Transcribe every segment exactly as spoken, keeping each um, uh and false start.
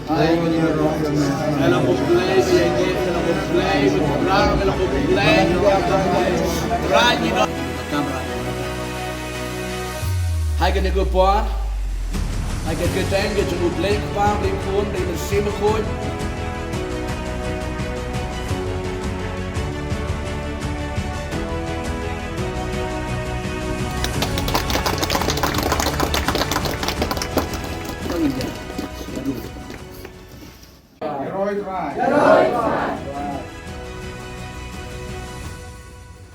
Ha kane ka por, ha ka kyrteng ka jong U Blei Kpa, Blei Khun, Blei Mynsiem Bakhuid.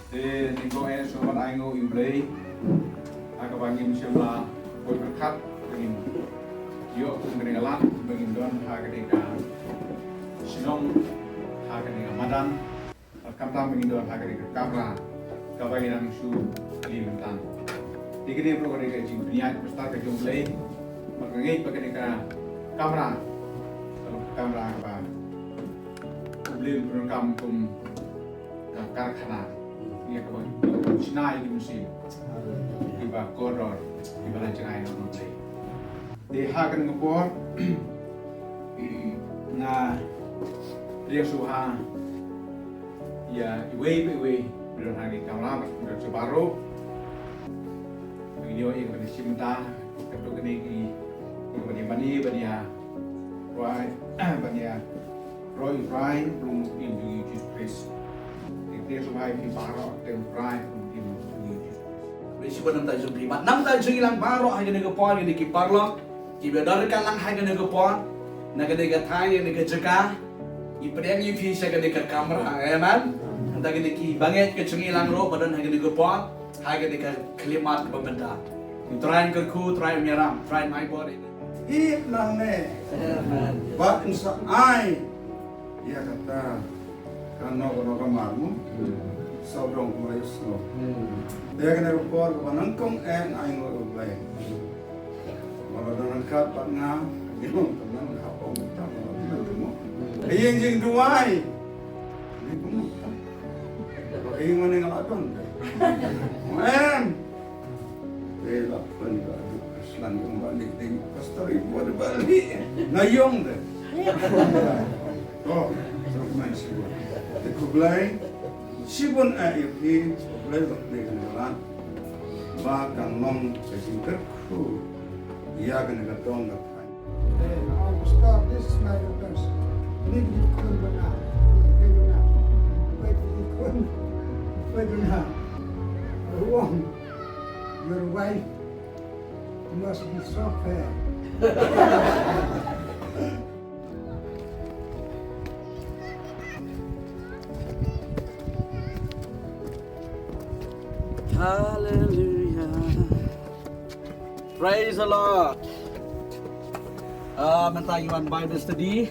Te nyngkong eh sngewbha ai nguh ïa U Blei ha kaba ngim shym la poi pyrkhat ba ngin ïoh kum kane ka lad ba ngin don ha kane ka shnong, ha kane ka madan, bad khamtam ba ngin don ha kane ka kamra kaba ngin nang shu kylli mynta. Te kane baroh ka dei ka jingpynïaid ba stad ka jong U Blei. Bad nga ngeit ba kane ka kamra ka long ka kamra kaba U Blei u pyndonkam kum ka karkhana ïa kaba shna ïa ki mynsiem kiba kordor, kiba la jngai na U Blei. Te ha kane ka por nga pdiang sngewbha ïa iwei pa iwei ba don ha kane ka kamra bad baroh. Ngin ïoh ïa kaba shim bynta katto katne ki, ïa kaba mane ban ïa rwai, ban ïa roi u Trai, ruh u Blei jong ngi U Jisu Khrist. Te pdiang sngewbha ïa phi baroh, te u Trai, ruh u Blei jong ngi U Jisu Khrist. Bad shibun namar jong phi, bad namar jong ngi lang baroh ha kane ka por, kine ki paralok kiba don ryngkat lang ha kane ka por, na kane ka thaiñ, kane ka jaka, ngi pdiang ïa phi sha kane ka kamra, amen. Hangta kine ki bangeit ka jong ngi lang ruh ba don ha kane ka por, ha kane ka khyllipmat kaba mynta. U Trai un kyrkhu, u Trai un ïaram, u Trai un ai bor. Ïa nangne. Amen. Bad un sa ai ïa kata ka nongkynnoh ka mar mo. Sawdong kumba ïohsngew. Te ïa kane ka por kaba nyngkong eh nga ai nguh ïa U Blei. Ba la don ryngkat bad nga, ïa nga, ka nang ka hap ong tam, ka nang mo. Ka ïing jingduwai. Ni kumno tam. Ba ka ïing mane nga la don. Em. Te la pynka duk ka slan ïong ba nik ding pastor i bua de ba li. Nga ïong de. Oh, so kumne shibun. Te khublei shibun eh ïa phi, khublei ba phi kane ka lad. Ba kan long ka jingkyrkhu ïa kane ka dong ka thaiñ. Hey, I'll stop. This is my request. Leave the phone for now. Wait for now. Wait for the phone. Wait for now. Wrong. Your wife must be so fair. Hallelujah. Praise the Lord. Ah, mynta ngi wan Bible study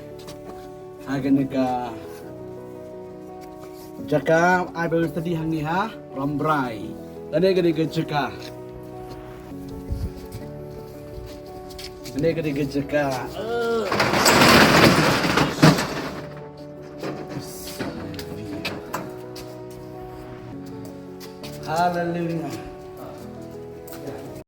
ha kane ka jaka, ai Bible study hangne ha Rambrai. Kane, kane ka jaka. Kane, kane ka jaka. Hallelujah.